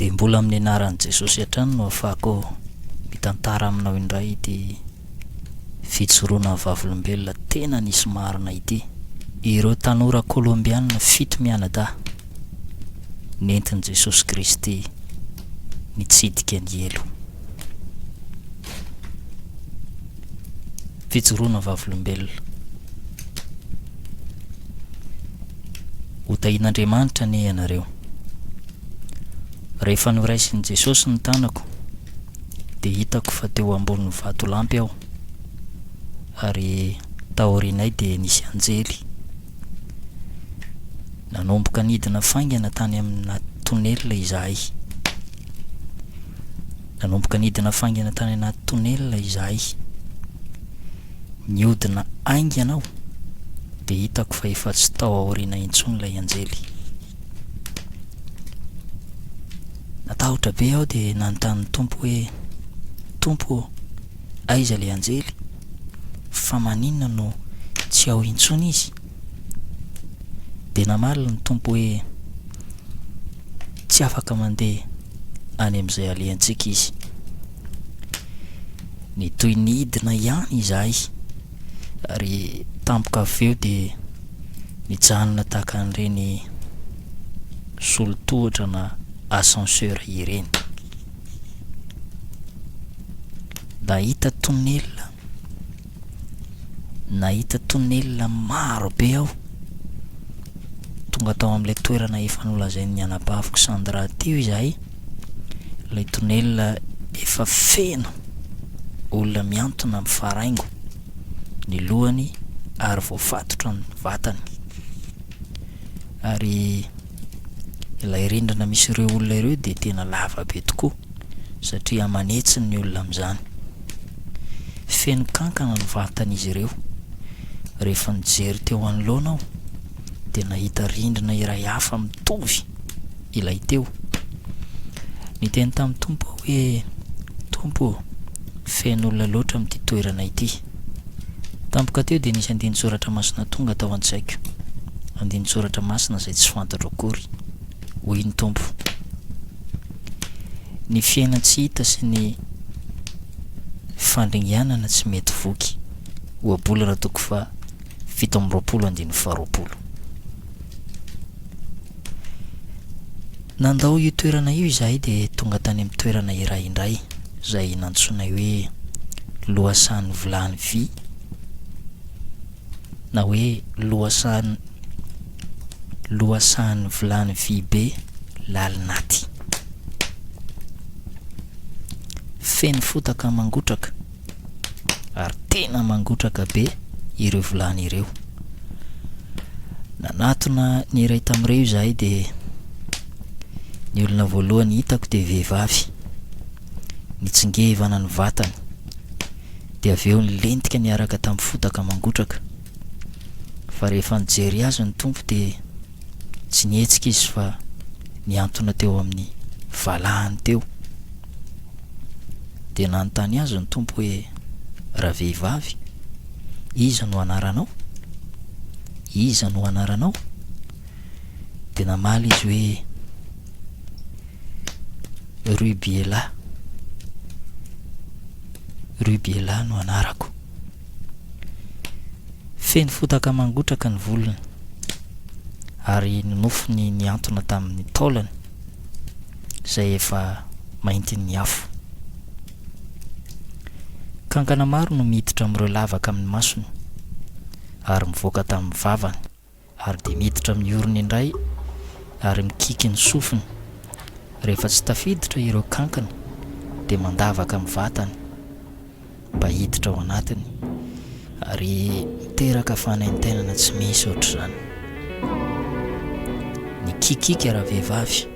Dia mbola amin'ny anaran'i Jesosy hatrany no afahako mitantara aminao indray ity fijoroana vavolombelona tena nisy marina ity. Ireo tanora Kolombiana fito mianadahy nentin'i Jesosy Kristy nitsidika ny helo. Fijoroana vavolombelona. Ho tahian'Andriamanitra anie ianareo. Rehefa noraisin'i Jesosy ny tanako, dia hitako fa teo ambonin'ny vatolampy aho, ary taorianay dia nisy anjely. Nanomboka nidina faingana tany anaty tonelina izahay. Nanomboka nidina faingana tany anaty tonelina izahay. Nihodina haingana aho, dia hitako fa efa tsy tao aoriana intsony ilay anjely. Natahotra be aho dia nanontany ny Tompo hoe, Tompo ô, aiza ilay anjely? Fa maninona no tsy ao intsony izy? Dia namaly ny Tompo hoe, Tsy afaka mandeha any amin'izay alehantsika izy. Nitohy nidina ihany izahay, ary tampoka avy eo dia nijanona tahaka an'ireny solon-tohatra na ascenseur ireny. Nahita tonelina, nahita tonelina maro be aho. Tonga tao amin'ilay toerana efa nolazain'ny anabaviko Sandra teo izahay, ilay tonelina efa feno olona mihantona mifaraingo ny lohany ary voafatotra ny vatany. Ary ilay rindrina misy ireo olona ireo dia tena lava be tokoa satria aman'hetsiny ny olona amin'izany. Feno kankana ny vatan'izy ireo. Rehefa nijery teo anoloana aho dia nahita rindrina iray hafa mitovy ilay teo. Niteny tamin'ny Tompo aho hoe, Tompo ô, feno olona loatra amin'ity toerana ity. Tampoka teo dia nisy andinin-tsoratra masina tonga tao an-tsaiko, andinin-tsoratra masina izay tsy fantatro akory. Hoy ny Tompo, Ny fiainan-tsy hita sy ny fandringanana tsy mety voky. Ohabolana toko faha 27 andininy faha 20. Nandao io toerana io izahay dia tonga tany amin'ny toerana iray indray izay nantsoinay hoe Lohasahan'ny Vilany Vy na hoe Lohasahan'ny Lohasahan'ny Vilany Vy Be Lalinaty. Feno fotaka mangotraka ary tena mangotraka be ireo vilany ireo. Nanatona ny iray tamin'ireo izahay dia ny olona voalohany hitako dia vehivavy. Nitsingevana ny vatany dia avy eo nilentika niaraka tamin'ny fotaka mangotraka. Fa rehefa nijery azy ny Tompo dia tsy nihetsika izy fa nihantona teo amin'ny valahany teo. Dia nanontany azy ny Tompo hoe, Ravehivavy, iza no anaranao? Iza no anaranao? Dia namaly izy hoe, Rubiela. Rubiela no anarako. Feno fotaka mangotraka ny volony, ary ny nofony nihantona tamin'ny taolany, izay efa maintin'ny afo. Kankana maro no miditra amin'ireo lavaka amin'ny masony, ary mivoaka tamin'ny vavany. ary dia miditra amin'ny orony indray ary mikiky ny sofiny, rehefa tsy tafiditra ireo kankana dia mandavaka amin'ny vatany mba hiditra ao anatiny ary miteraka fanaintainana tsy misy ohatr'izany. Nikikika ravehivavy.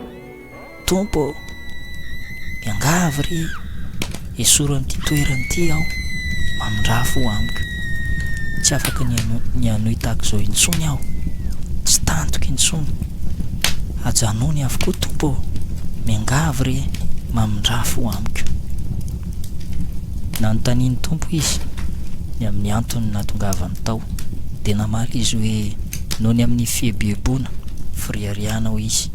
Tompo ô! Miangavy re, esory amin'ity toerana ity aho, mamindrà fo amiko. Tsy afaka ny ny hanohy tahaka izao intsony aho, tsy tantiko intsony. Ajanony avokoa Tompo ô! Miangavy re, mamindrà fo amiko. Nanontanian'ny Tompo izy ny amin'ny antony nahatongavany tao. Dia namaly izy hoe, Noho ny amin'ny fieboeboana, firiaриana, hoy izy.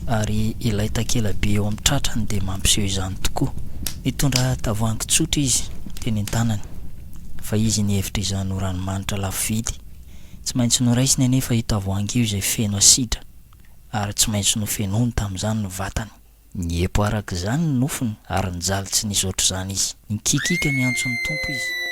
Ary ilay takela-by eo amin'ny tratrany dia mampiseho izany tokoa. Nitondra tavoahangy tsotra izy teny an-tanany, fa izy nihevitra izany ho ranomanitra lafo vidy. Tsy maintsy noraisiny anefa io tavoahangy io izay feno asidra, ary tsy maintsy nofenoiny tamin'izany ny vatany. Niepo araka izany ny nofony ary nijaly tsy nisy ohatr'izany izy. Nikikiaka niantso ny Tompo izy.